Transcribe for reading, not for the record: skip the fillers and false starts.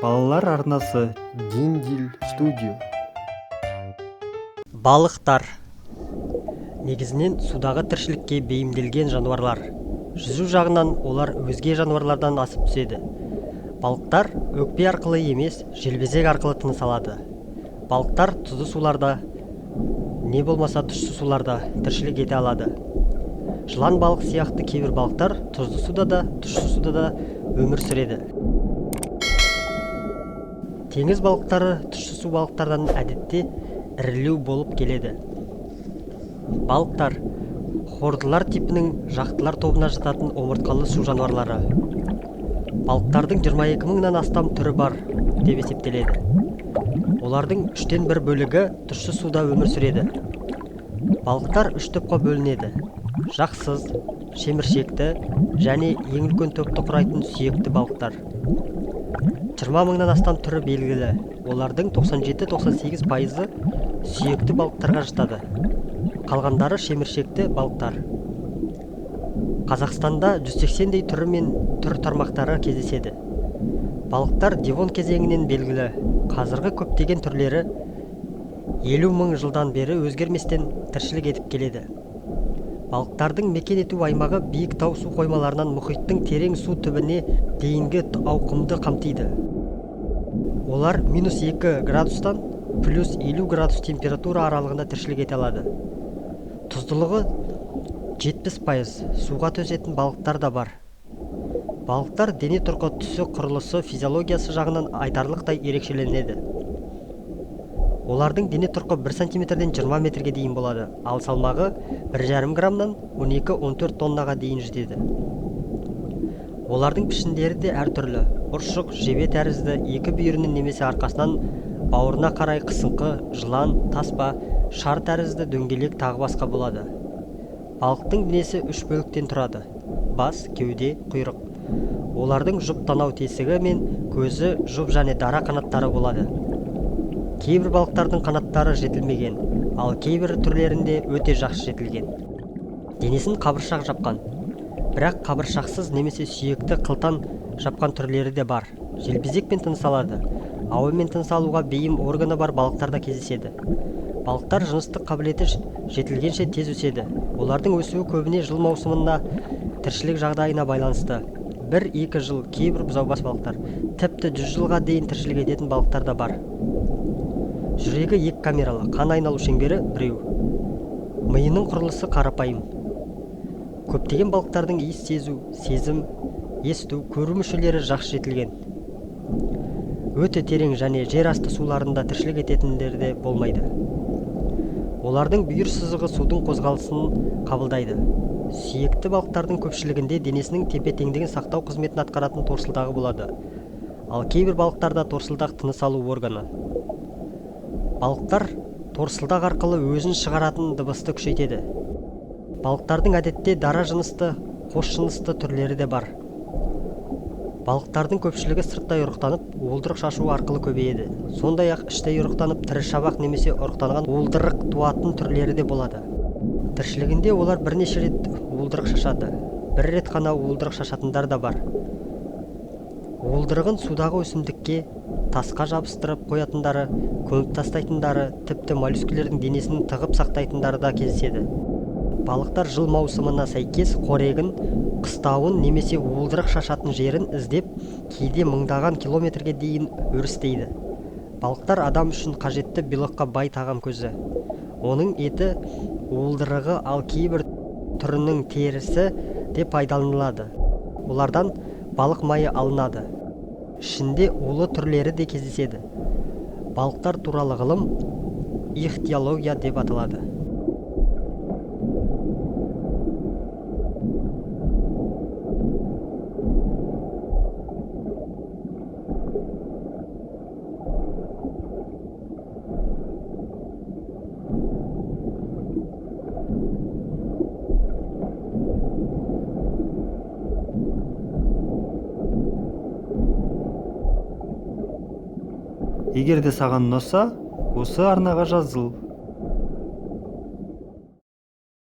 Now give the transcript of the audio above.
Балалар арнасы. Диндил студио. Балықтар негізінен судағы тіршілікке бейімделген жануарлар. Жүзу жағынан олар өзге жануарлардан асып түседі. Балықтар өкпе арқылы емес, желбезек арқылы тыныс алады. Балықтар тұзды суларда, не болмаса тұщы суларда тіршілік ете алады. Жылан балық сияқты кейбір балықтар тұзды суда да, тұщы суда да өмір сүреді. Теңіз балықтары тұщы су балықтардан әдетте ірілеу болып келеді. Балықтар хордылар типінің жақтылар тобына жататын омыртқалы су жануарлары. Балықтардың 22 мыңнан астам түрі бар деп есептеледі. Олардың 1/3 бөлігі тұщы суда өмір сүреді. Балықтар үш топқа бөлінеді: жақсыз, шеміршекті және ең үлкен топты құрайтын сүйекті балықтар. 20 мыңнан астам түрі белгілі. Олардың 97-98% сүйекті балықтарға жатады. Қалғандары шеміршекті балықтар. Қазақстанда 180-дей түрі мен түр тармақтары кездеседі. Балықтар девон кезеңінен белгілі. Қазіргі көптеген түрлері 50 мың жылдан бері өзгерместен тіршілік етіп келеді. Балықтардың мекен ету аймағы биік тау су қоймаларынан мұхиттың терең су түбіне дейінгі ауқымды қамтиды. Олар -2 градустан +50 градус температура аралығында тіршілік ете алады. Тұздылығы 70% суға төзетін балықтар да бар. Балықтар дене тұрқы, түсі, құрылысы, физиологиясы жағынан айтарлықтай ерекшеленеді. Олардың дене тұрқы 1 сантиметрден 20 метрге дейін болады, ал салмағы 1,5 граммнан 12-14 тоннаға дейін жетеді. Олардың пішіндері де әртүрлі: ұршық, жебе тәрізді, екі бүйірінен немесе арқасынан бауырына қарай қысыңқы, жылан, таспа, шар тәрізді, дөңгелек тағы басқа болады. Балықтың денесі үш бөліктен тұрады: бас, кеуде, құйрық. Олардың жұп танау тесігі мен көзі, жұп және дара қанаттары болады. Кейбір балықтардың қанаттары жетілмеген, ал кейбір түрлерінде өте жақсы жетілген. Денесін қабыршақ жапқан, бірақ қабыршақсыз немесе сүйекті қылтан жапқан түрлері де бар. Желбезекпен тыныс алады. Ауамен тыныс алуға бейім органы бар балықтар да кездеседі. Балықтар жыныстық қабілеті жетілгенше тез өседі. Олардың өсуі көбіне жыл маусымына, тіршілік жағдайына байланысты. 1-2 жыл кейбір бұзаубас балықтар, тіпті 100 жылға дейін тіршілік ететін балықтар да бар. Жүрегі екі камералы, қан айналу шеңбері біреу. Миының құрылысы қарапайым. Көптеген балықтардың иіс сезу, сезім, есту, көру мүшелері жақсы жетілген. Өте терең және жер асты суларында тіршілік ететіндер де болмайды. Олардың бүйір сызығы судың қозғалысын қабылдайды. Сүйекті балықтардың көпшілігінде денесінің тепе-теңдігін сақтау қызметін атқаратын торсылдағы болады. Ал кейбір балықтарда торсылдақ тыныс алу органы. Балықтар торсылдақ арқылы өзін шығаратын дыбысты күшейтеді. Балықтардың әдетте дара жынысты, қос жынысты түрлері де бар. Балықтардың көпшілігі сырттай ұрықтанып, уылдырық шашу арқылы көбейеді. Сондай-ақ іштей ұрықтанып, тірі шабақ немесе ұрықтанған уылдырық туатын түрлері де болады. Тіршілігінде олар бірнеше рет уылдырық шашады. Бір рет қана уылдырық шашатындар да бар. Уылдырығын судағы өсімдікке, тасқа жабыстырып қоятындары, көміп тастайтындары, тіпті моллюскілердің денесін тығып сақтайтындары да кездеседі. Балықтар жыл маусымына сәйкес қорегін, қыстауын немесе уылдырық шашатын жерін іздеп, кейде мыңдаған километрге дейін өрістейді. Балықтар адам үшін қажетті белокқа бай тағам көзі. Оның еті, уылдырығы, ал кейбір түрінің терісі де пайдаланылады. Олардан балық майы алынады. Ішінде улы түрлері де кездеседі. Балықтар туралы ғылым ихтиология деп аталады. Егер де саған ұнаса, осы арнаға жазыл.